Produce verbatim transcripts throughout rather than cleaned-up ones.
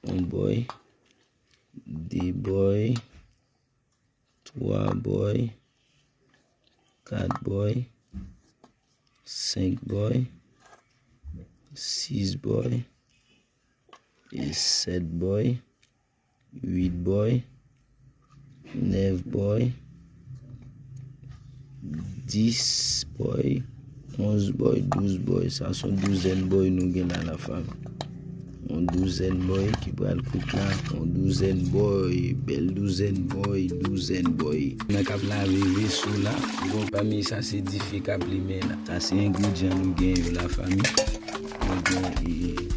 yon bòy, de bòy, twa bòy, kat bòy, senk bòy, sis bòy, e sèt bòy, uit bòy, nèf bòy, dis bòy, onz bòy, douz bòy. Sa se yon douzèn bòy nou gen la, lafanmi. Yon douzèn bòy ki pral kwit la. Yon douzèn bòy, bèl douzèn bòy, douzèn bòy. Nan k ap lave veso la, bon, pami sa se dife k ap limen la. Sa se engredyan nou gen yo, lafanmi. Nou gen, e,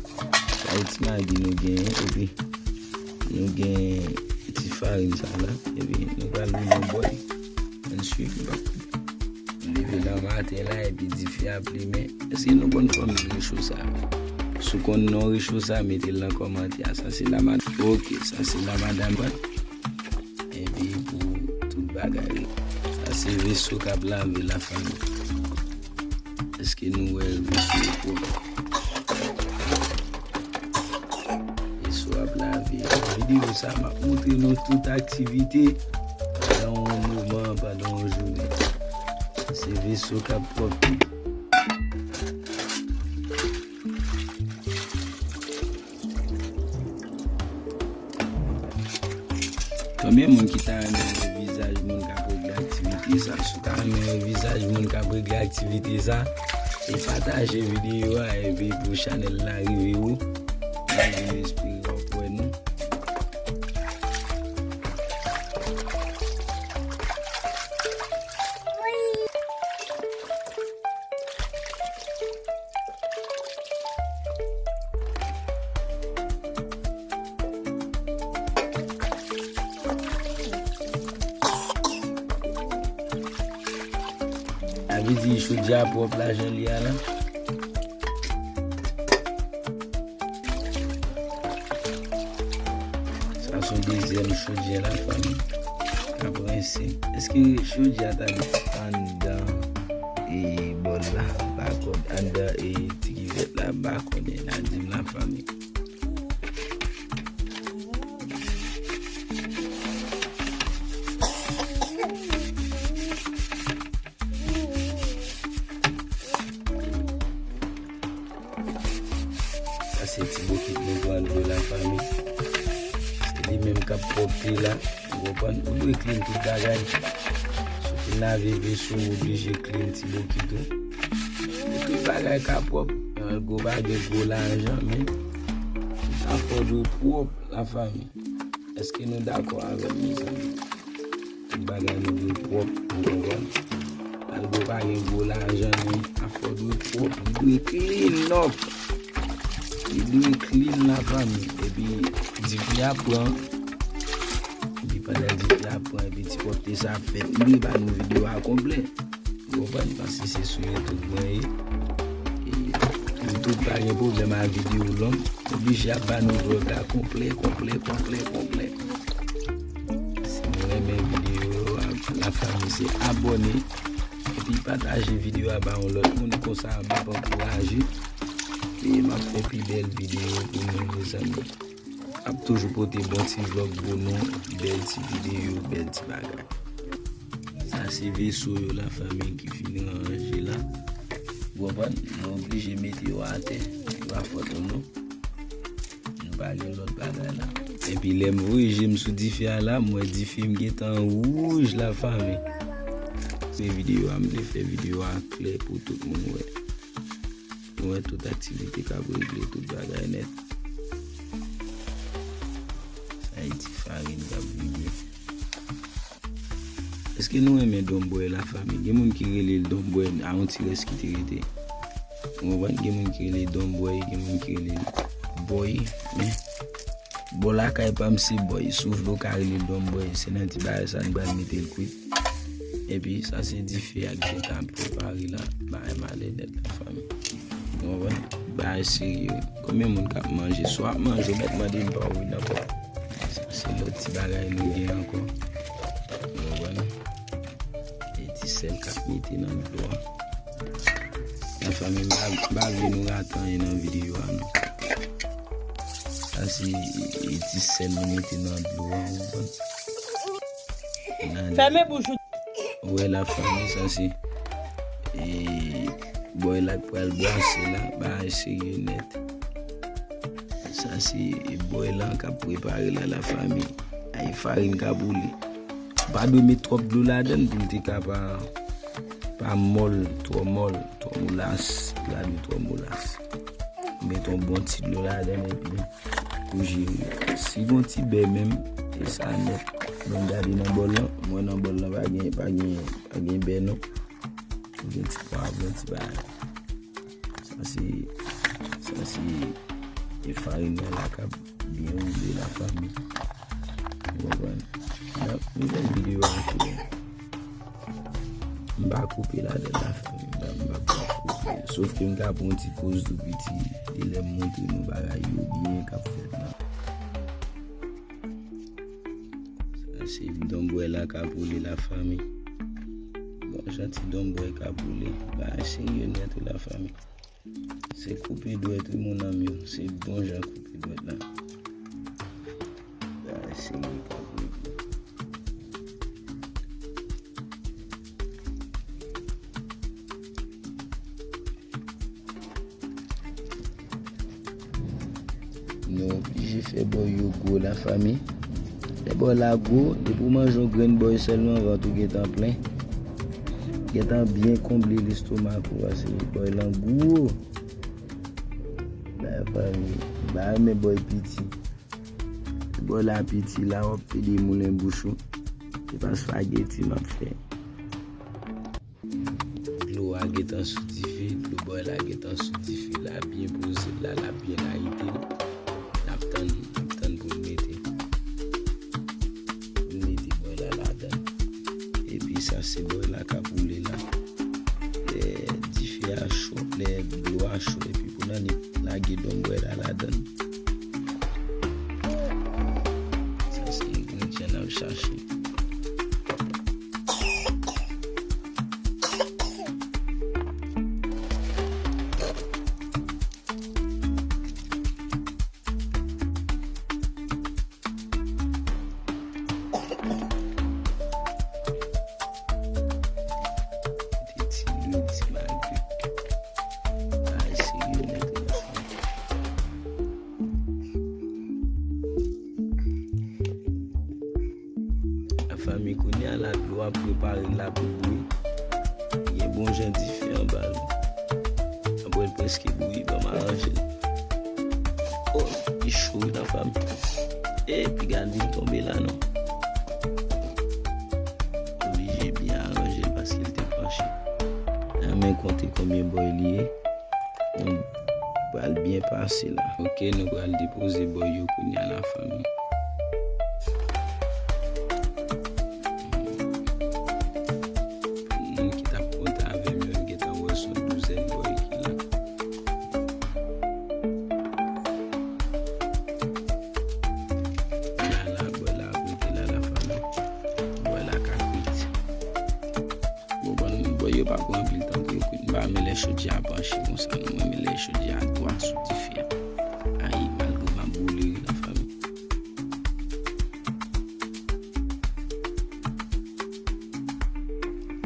sa e ti magi nou gen, epi nou gen ti farin sa la, epi nou pral vin yon bòy. Ann swiv nou. Nou leve nan maten la, epi dife ap limen. Èske nou konn fòm recho sa? Si w konn non recho sa, mete l nan kòmantè a. Sa se la mad-, ok, sa se la madan. Epi pou tout bagay. Sa se veso k ap lave, lafanmi. Èske nou wè veso yo pwòp? Veso ap lave. Nan videyo sa, m ap montre nou tout aktivite pandan yon moman, pandan yon jounen. Se veso k ap pwòp. Konbyen moun ki ta renmen wè vizaj moun k ap regle aktivite sa? Si w ta renmen wè vizaj moun k ap regle aktivite sa, e pataje videyo a, epi pou chanèl la rive ou, mwen espere w ap wè nou. Sa vle di chodyè a pwòp la jan l ye a la. Sa se yon dezyèm chodyè, lafanmi, k ap rense. Èske chodyè a ta anndan, e, bòl la? M pa konn. Anndan, e, ti kivèt la, m pa konnen. N a di m, lafanmi. Sa se ti bokit nou pran dlo, lafanmi. Se li menm k ap pwòpte la. Ou konprann? Ou dwe clean tout bagay. Si w fin lave veso, ou oblije clean ti bokit ou. Pou tout bagay ka pwòp. Yon gwo pa gen gwo lajan, men tout afè w dwe pwòp, lafanmi. Èske nou dakò avè m, mezanmi? Tout bagay nou dwe pwòp, nou konprann? Malgre w pa gen gwo lajan, men afè w dwe pwòp, li dwe clean up. Li dwe clean, lafanmi. Epi dife a pran. Epi pandan dife a pran, epi ti pwòpte sa ap fèt, li dwe ba nou videyo a konplè. Ou konprann? Paske se sou YouTube mwen ye. E YouTube pa gen pwoblèm ak videyo long. Oblije ap ba nou vlòg la konplè, konplè, konplè, konplè. Si nou renmen videyo a, lafanmi, se abòne. Epi pataje videyo a ba yon lòt moun, konsa m ap ankouraje. E m ap fè pi bèl videyo pou nou, mezanmi. Ap toujou pote bon ti vlòg pou nou, bèl ti videyo, bèl ti bagay. Sa se veso yo, lafanmi, ki fin ranje la. Ou konprann? Nou oblije mete yo atè. Se pa fòt nou, non. Nou pa gen lòt bagay la. Epi lè m voye je m sou dife a la, m wè dife m gentan wouj, lafanmi. Se videyo a, m te fè videyo a klè pou tout moun wè. Nou wè tout aktivite k ap regle, tout bagay nèt. Sa e ti farin k ap vide. Èske nou renmen donbwèy, lafanmi? Gen moun ki rele l donbwèy, a yon ti rès ki te rete. Ou konprann? Gen moun ki rele l donbwèy, gen moun ki rele l bòy. Men bò lakay pa m se bòy. Si w vle w ka rele l donbwèy. Se nan ti bagay sa nou pral mete l kwit. Epi sa se dife a k gentan ap prepare la. Bagay malè nèt, lafanmi. Ou konprann? Bagay serye. Konbyen moun k ap manje? Si w ap manje, ou mèt mande m pa w wi nan pòt. Sa se lòt ti bagay nou gen ankò. Ou konprann? E ti sèl k ap mete nan dlo a. Lafanmi, m pa, m pa vle nou rate anyen nan videyo a, non. Sa Sa se, e, ti sèl nou mete nan dlo a, ou konprann? Fèmen bouch ou. Ou wè, lafanmi, sa se, e, bòy la k pral bwase la, bagay serye nèt. Sa se, e, bòy la k ap prepare la, lafanmi. Ay, farin k ap boule. Pa dwe met twòp dlo ladann pou l te ka pa, pa mòl, twò mòl, twò molas, dlo a dwe twò molas. Ou met yon bon ti dlo ladann epi pou jere. Si gon ti bè menm, e sa nèt. Men gade nan bòl lan, mwen nan bòl lan pa gen, pa gen, pa gen bè non. Gen ti pwav, gen ti bagay. Sa se, sa se, e farin nan la k ap byen woule lafanmi. Ou konprann? N ap, nou fè videyo a fini. M pa koupe ladann lafanmi, m pa, m pa, m pa koupe. Sof ke m ka pran yon ti poz tou piti, e lè m montre nou bagay yo byen k ap fèt la. Sa se donbwè la k ap woule lafanmi. Bon, jan ti donbwè k ap woule. Bagay serye nèt wi lafanmi. Se koupe dwèt wi mon ami. Se bon jan koupe dwèt la. Bagay serye k ap woule. Nou oblije fè bòy yo gwo lafanmi. Lè bòy la gwo, depi w manje yon grenn bòy sèlman, vant ou gentan plen. Gentan byen konble lestomak ou, paske bòy lan gwo. Lafanmi, m pa renmen bòy piti. Bòy la piti la, w ap pede moulen bouch ou. Se pa spageti m ap fè. Dlo a gentan sou dife, dlo bòy la gentan sou dife, la byen poze l la, la byen layite l. N ap tann, n ap tann pou l mete. Pou l mete bòy la ladan. Epi sa se bòy la k ap woule la. Lè dife a cho, lè dlo a cho, epi pou n annik lage donbwè la ladan. Sa se engredyan n ap chache. Mete ti lwil, ti magi. Bagay serye nèt wi lafanmi. Lafanmi, kounye a la dlo ap prepare la pou bouyi. Gen bon jan dife anba l. Apre l prèske bouyi, ban m aranje l. Oh, li cho wi lafanmi. E piga l vin tonbe la non. Oblije byen aranje l paske l te panche. An men konte konbyen bòy li ye. Nou pral byen pase la. Ok, nou pral depoze bòy yo kounye a lafanmi. Pou moun ki t ap konte avè m yo, yo gentan wè se yon douzèn bòy ki la. La, la, bòy la ap rete la, lafanmi. Bòy la ka kwit. Ou konprann, bòy yo pa pran anpil tan pou yo kwit. M pa renmen lè chodyè a panche konsa non, mwen renmen lè chodyè a dwat sou dife a. Ay, malgre m ap boule wi, lafanmi.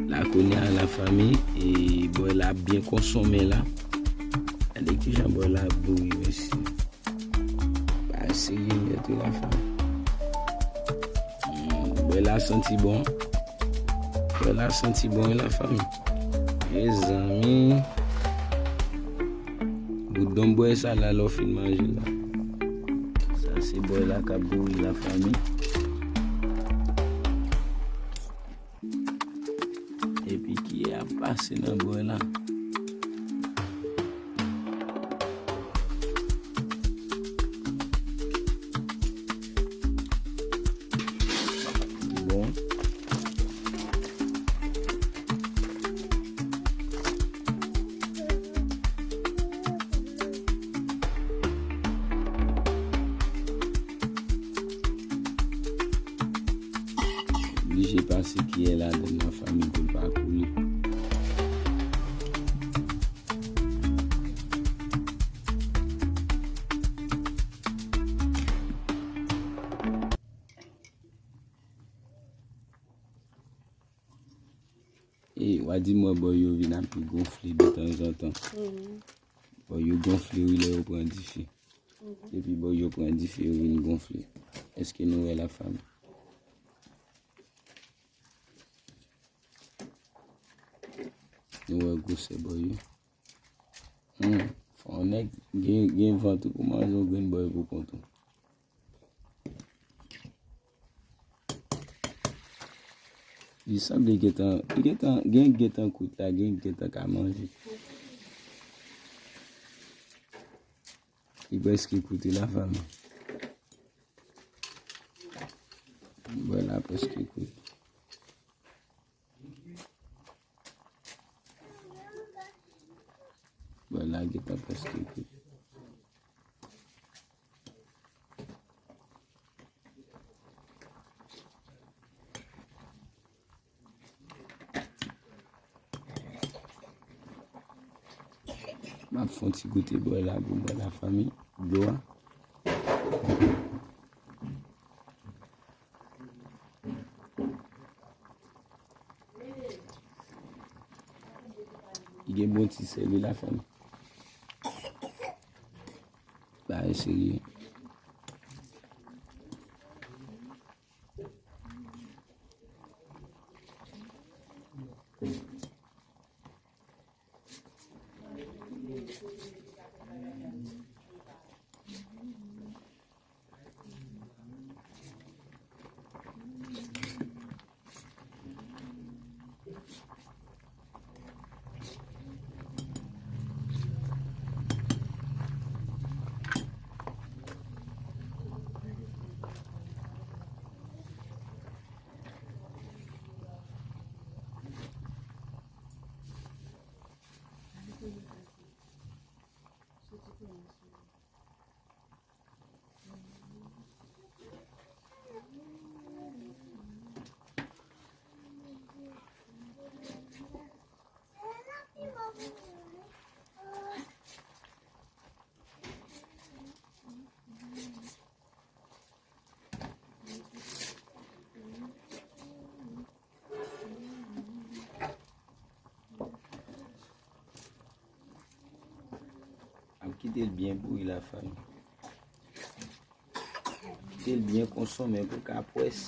La kounye a, lafanmi, e bòy la ap byen konsonmen la. Gade kijan bòy la ap bouyi, mesye. Bagay serye nèt wi, lafanmi. Hmm, bòy la santi bon. Bòy la santi bon wi, lafanmi. Mezanmi. Bout donbwè sa la, lè w fin manje la. Sa se bòy la k ap bouyi, lafanmi. Epi kiyè ap pase nan bòy la. Bon. Oblije pase kiyè ladann nan fanmi pou l pa koule. W a di m wè bòy yo vin ap gonfle de tanzantan. Bòy yo gonfle wi lè yo pran dife. Depi bòy yo pran dife, yo vin gonfle. Èske nou wè, lafanmi? Nou wè gwosè bòy yo? Hmm, fò yon nèg gen, gen vant ou pou manje yon grenn bòy pou kont ou. Li sanble gentan, li gentan, gen gentan kwit la, gen gentan ka manje. Li prèske kwit wi, lafanmi. Bòy la prèske kwit. Bòy la gentan prèske kwit. M ap fè yon ti goute bòy la pou mwen, lafanmi. Dlo a. Li gen bon ti sèl wi, lafanmi. Bagay serye. Ap kite l byen bouyi, lafanmi. Kite l byen konsonmen pou l ka pwès.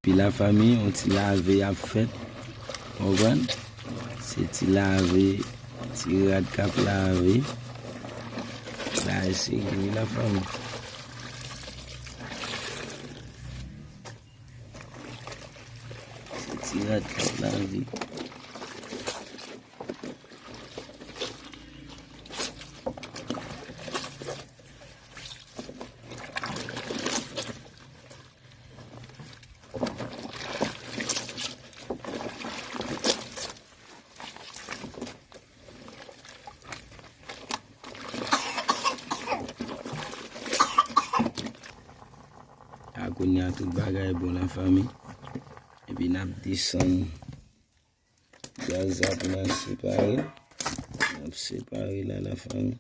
Epi lafanmi, yon ti lave ap fèt. Konprann? Se ti lave, ti rad k ap lave. Bagay serye wi, lafanmi. Se ti rad k ap lave. A, kounye a tout bagay bon, lafanmi. Epi n ap desann gaz la pou n al separe. N ap separe la, lafanmi.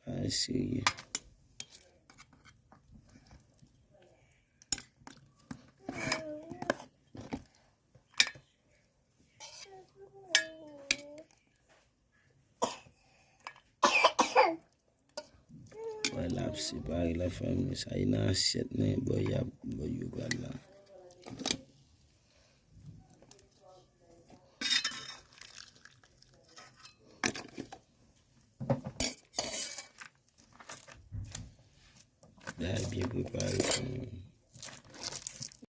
Bagay serye. Wè la ap separe, lafanmi. Sa e nan asyèt, men bòy y ap, bòy yo pral la. Bagay byen prepare pou nou.